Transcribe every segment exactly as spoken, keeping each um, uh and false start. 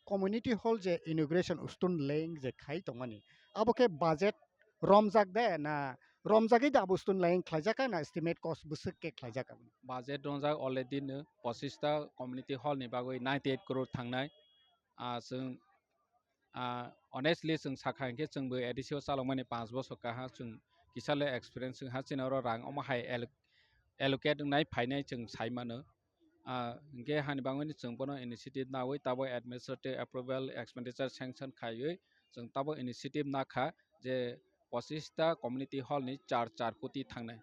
community hall je inauguration stone laying je khai tongmani, abo khe budget romjak de na romjagwi da abo stone laying khlaijak na estimate cost bwswk khe khlaijak abo? Budget romjak already no pochista community hall ni bagwi ninety eight crore thangnai. Ah, chwng, ah, honestly chwng sakha hinkhe chwngbo A D C o chalokmani panch bosor kaha chwng kisa le experience wngha chini oro rang omo hai alloc-, allocate wngnai phainai chwng sai mano. Ah, hinkhe hani bangmani chwng bono initiative nawi tabo administrative approval expenditure sanction khaiwi chwng tabo initiative nakha je pochista community hall ni char char koti thangnai.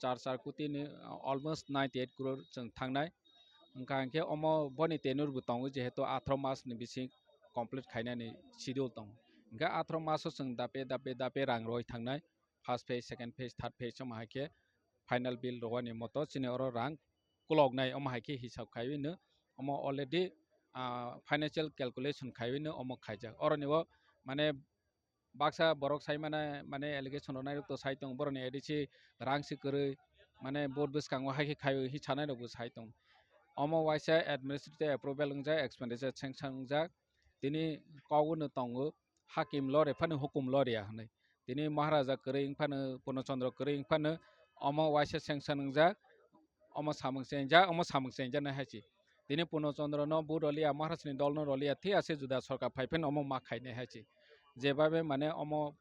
Char char koti ni, ah, almost ninety eight crore chwng thangnai. Wngkha hinkhe omo boni tenure bo tongo jehetu atharo mas ni bising complete khainani schedule tongo. Hinkhe atharo mas o chwng dape dape dape rang roi thangnai. First phase, second phase, third phase omo hai khe final bill rwani moto chini oro rang kuloknai omo hai khe hisab khaiwi no omo already, ah, financial calculation khaiwi no omo khaijak. Oroni o mane baksa borok sai mane, mane allegation rok nai rok to sai tong boroni A D C rang si kwrwi mane board bwskango hai khe khaiwi hi sanai rok bo sai tong. Omo waisa administrative approval wngjak, expenditure sanction wngjak, tini kok no tongo. Hakim lore phano hukum loria hinwi. Tini Maharaja kwrwi wng phano, Purno Chandra kwrwi wng phano omo waisa sanction wngjak, omo samung chengjak, omo samung chengjak nai hai se. Tini Purno Chandra no bu rolia, Maharaj ni dol no rolia, thik ase juda sorkar phai phano omo ma khainai hai se. Jebabe mane omo,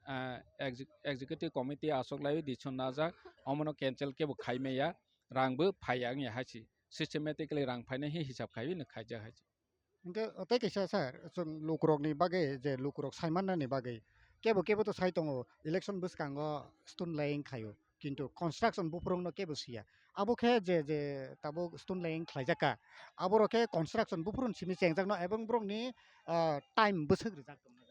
ah, exec-, executive committee aswk lai decision najak, omo no cancel kebo khai maya, rang bo phai ya wngya hai se. Systematically rang phainai hi hisab khaiwi no khaijak hai se. Hingke tei kaisa sir, chwng lukurokni bagwi je lukurok saimannani bagwi kebo kebo to sai tongo, election bwskango stone laying khaio, kintu construction buphurungno kebo siya. Abo khe je, je tabuk stone laying khlaijak kha, aborok khe construction buphuruni simi chengjakno ebong borokni, ah, time bwswk rijak tongna.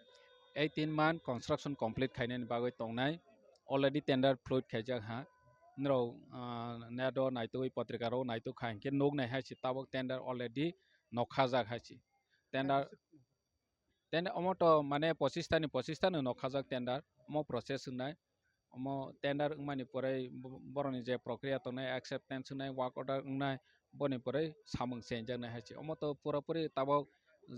Eighteen month construction complete khainani bagwi tongnai, already tender float khaijak ha. Norok, ah, net o naitugwi, patrika rok naitug kha hinkhe nuknai hai se tabuk tender already nokhajak hai se. Tender, tender omo to mane pochista ni pochista no nokhajak tender, omo process wngnai. Omo tender wngmani pore bo-, borokni je prokriya tongnai, acceptance wngnai, work order wngnai, boni pore samung chenjaknai hai se. Omo to pura puri tabuk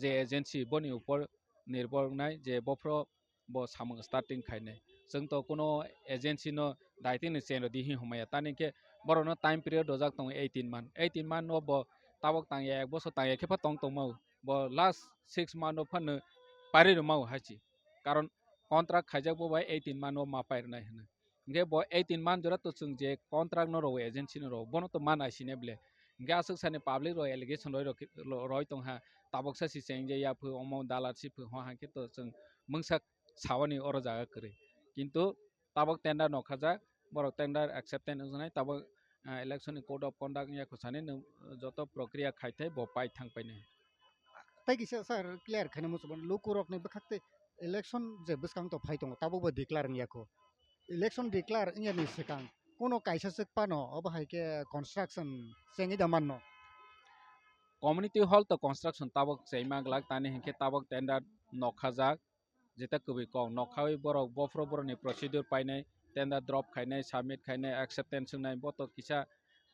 je agency boni upor nirbhor wngnai je bophro bo samung starting khainai. Chwng to kuno agency no daitino chengrwdi hi hwnmaya. Tani khe borokno time period rojak tongo eighteen month. Eighteen month no bo tabuk tangya, ek bosor tangya khe pha tong tongmao. Bo last six month no phano parirwmao hai se. Karon contract khaijak bo bai eighteen month no ma pairwnai hwnwi. Hingke bo eighteen month jora to chwng je contract no rwo, agency no rwo, bono to ma naisinai ble. Hingke aswk sani public rok allegation roi rok, roi tongha, tabok sa si chengje ya phu, omo dalar si phu, ho hangke to chwng mungsa sawani oro jaga kwrwi. Kintu tabok tender nokhajak, borok tender acceptance wngnai, tabok, ah, election ni code of conduct wngya kho sani nwng joto prokriya khai thai bo pai thang painai. Tei kisa sir clear khaina muchung mano, lukurokni bwkhak tei election je bwskang to phai tongo, tabok bo declare wngya kho. Election declare wngya ni swkang kuno kaisa swk phano obo hai khe construction chengwi da manno. Community hall to construction tabok chengma glak tani hinkhe tabok tender nokhajak. Jeta kwbwi kok nokhawi borok bophro borokni procedure painai, tender drop khainai, submit khainai, acceptance wngnai, bo to kisa,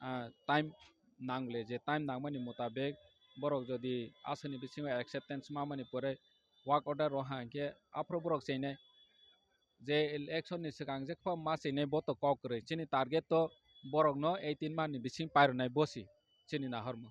ah, time nang le, je time nangmani mutabek borok jodi aswkni bisingo acceptance mamani pore work order roha hinkhe aphuru borok cheinai. Je election ni swkang je khe ma cheinai bo to kok kwrwi. Chini target to borokno eighteen month ni bising pairwnai bo si chini nahormo.